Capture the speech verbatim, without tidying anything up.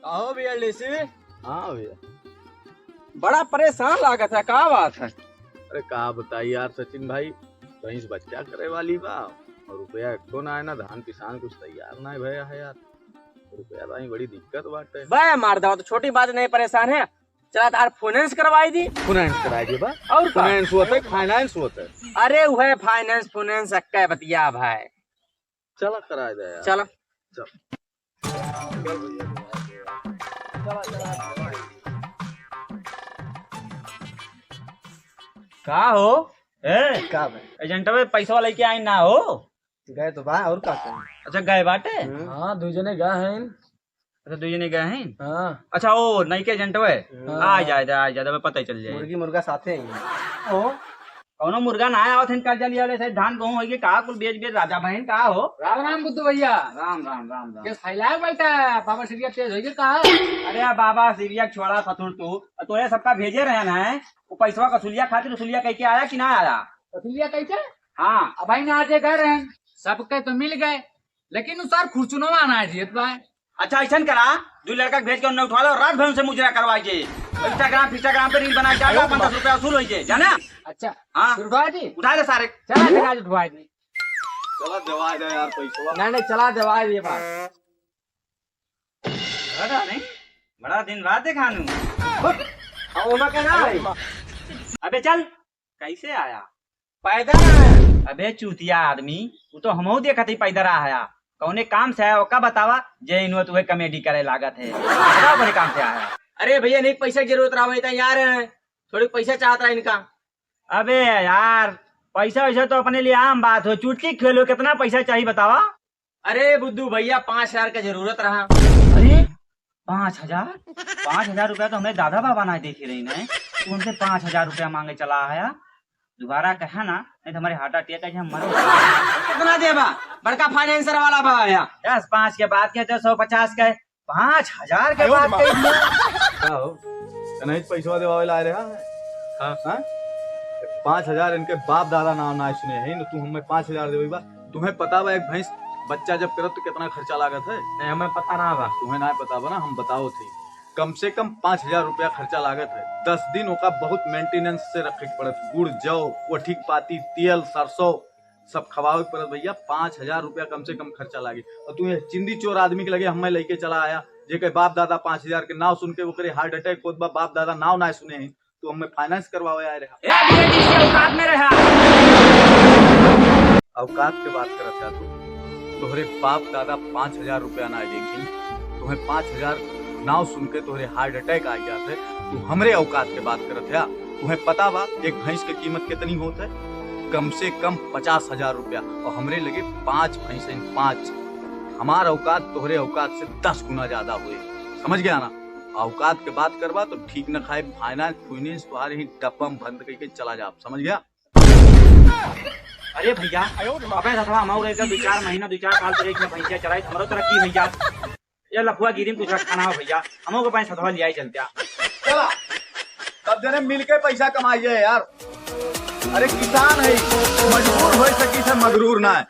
आओ भैया, डीसी। हाँ भैया। बड़ा परेशान लागत है, का बात है? अरे का बताई यार सचिन भाई, भैंस बच्चा करे वाली बा और रुपया एको ना है, ना धान पिसान कुछ तैयार ना है भैया है यार। रुपया भाई बड़ी दिक्कत बाटे। बे मार दवा, तो छोटी बात नहीं, परेशान है। चला तार फाइनेंस करवाई दी। फाइनेंस कराई दे बा। और का? फाइनेंस होता है, फाइनेंस होता है। अरे वह फाइनेंस, फाइनेंस अक्का बतिया भाई। चला कराई दे यार। चला। चल। चल भैया। चला, चला, चला। का हो? ए? का भाई? एजेंटवे पैसवा लेके आई ना हो? गए तो बा, और का करें? अच्छा, गए बाटे? हम्म। हाँ, दुई जने गए हैं। अच्छा, दुई जने गए हैं? हाँ। अच्छा, ओ, नई के एजेंटवे? हाँ। आ जाए दे, आ जाए दे, पता ही चल जाए। मुर्गी मुर्गा साथे ही। ओ, कौनो मुर्गा ना आवत है, कर्जा लिया ले, धान गेहूं होइगे, का कुल बेच बेच राजा बहन, का हो? राम राम बुद्धू भैया। राम, राम, राम, राम। के फैलाए बैठा, बाबा सिरिया तेज होइगे का? अरे बाबा सिरिया छोड़ा ससुर तू, तोरे सबका भेजे रहे ना, वो पैसवा कसूलिया खातिर, वसूलिया कह के आया कि ना आया? वसूलिया कैसे? हाँ। अब भाई ना आजे गए रहे, सबके तो मिल गए, लेकिन उ सार खुरचुनवा ना जियत बा। अच्छा, ऐसन करा, दू लड़का के भेज के उन्हें उठवा लो, रात भर उनसे मुजरा करवाई जे। Instagram, Instagram पे रील बनाई, चार लाख पचास रुपया वसूल होई जे, जाना? अच्छा, हाँ। उठवा दी? उठा दे सारे। चला, चला, उठवा दी। चला, देवा दे यार पैसवा। नहीं, नहीं, चला, देवा दे बात। अरे नहीं, बड़ा दिन बाद देखा नू। अब ओमा के ना आई। अबे चल, कैसे आया? पैदल आया। अबे चूतिया आदमी, वो तो हमहू देखत ही पैदल आया। कौने काम से आया, ओका बतावा, जे इनवत उहे कॉमेडी करे लागत है। बताओ, बड़े काम से आया। अरे भैया, नहीं पैसा की जरूरत रहा, वही तो यार, थोड़ी पैसा चाहत रहा इनका। अबे यार, पैसा वैसा तो अपने लिए आम बात हो, चुटकी खेलो, कितना पैसा चाहिए बतावा? अरे बुद्धू भैया, पाँच हजार का जरूरत रहा। अरे, पाँच हजार? पाँच हजार रुपया तो हमें दादा बाबा ना देखे रही ने। तू हमसे पाँच हजार रुपया मांगे चला आया। दोबारा कहा ना, नहीं तो हमारे हार्ट अटैक है, हम मरो। कितना देबा? बड़का फाइनेंसर वाला बा आया। दस पाँच के बात के तो सौ पचास के, पाँच हजार के बात कही। का हो? नहीं पैसवा देवावे ला रहा है? हाँ। हाँ? पाँच हजार इनके बाप दादा नाम ना सुने हैं, न तू हमें पाँच हजार देवे बा। तुम्हें पता बा एक भैंस बच्चा जब करत तो कितना खर्चा लागत है? नहीं, हमें पता ना बा। तुम्हें ना पता बा ना, हम बताओ थे। कम से कम पाँच हजार रुपया खर्चा लागत है। दस दिन ओका बहुत मेंटेनेंस से रखे के पड़त, गुड़, जौ, कोठी के पाती, तेल, सरसों, सब खवावे के पड़त भैया। पाँच हजार रुपया कम से कम खर्चा लागे। और तू ये चिंदी चोर आदमी के लगे हमें लेके चला आया, जेके बाप दादा पाँच हजार के नाव सुन के ओकरे हार्ट अटैक होत बा, बाप दादा नाव ना सुने हैं, तू हमें फाइनेंस करवावे आए रहा। ए, बीएडीसी औकात में रहा। औकात के बात करत है तू? तोहरे बाप दादा पाँच हजार रुपया ना देखी, तुम्हें पाँच हजार नाव सुन के तोहरे हार्ट अटैक आ जात है। तू हमरे औकात के बात करत है। तुम्हें पता बा एक भैंस के कीमत कितनी होत है? कम से कम पचास हजार रुपया, और हमरे लगे पाँच भैंस हैं, पाँच। हमार औकात तोहरे औकात से दस गुना ज्यादा हुए, समझ गया ना? औकात के बात करबा तो ठीक न खाए, फाइनेंस फुइनेंस तुम्हारे ही डब्बा में बंद करके चला जा, समझ गया? अरे भैया, अबे रथवा हमार एक दो चार महीना, दो चार साल तक एक में भैंसिया चराई, हमरो तरक्की भैया। ये लफुआ गिरी में कुछ रखा ना हो भैया, हमो के पास हथवा लियाई चलत्या। चला, तब जने मिलके पैसा कमाइए यार। अरे किसान है, मजबूर होए सकी से मगरूर ना है।